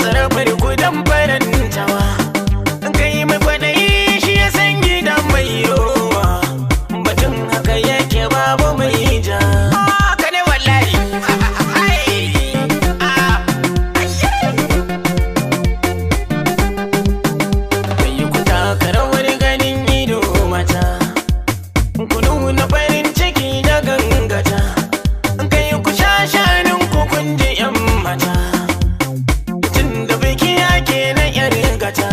Tsarabar gudan farantawa. Kai mai kwaɗayi shi ya san gidan mai rowa. Batun haka yake babu mai ja. Haka ne wallahi. Kai ku taka rawar ganin ido mata. Ku nuna farin ciki da gangata. Kai ku sha shanin ku kun ji 'yan mata. Tun da biki ake na 'yar gata.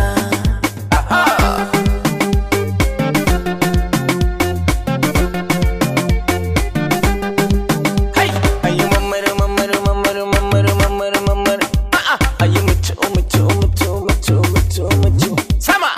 Hey! Ayi mamar mamar mamar mamar mamar mamar. A'a, ayi mutu mutu mutu mutu mutu mutu. Sama!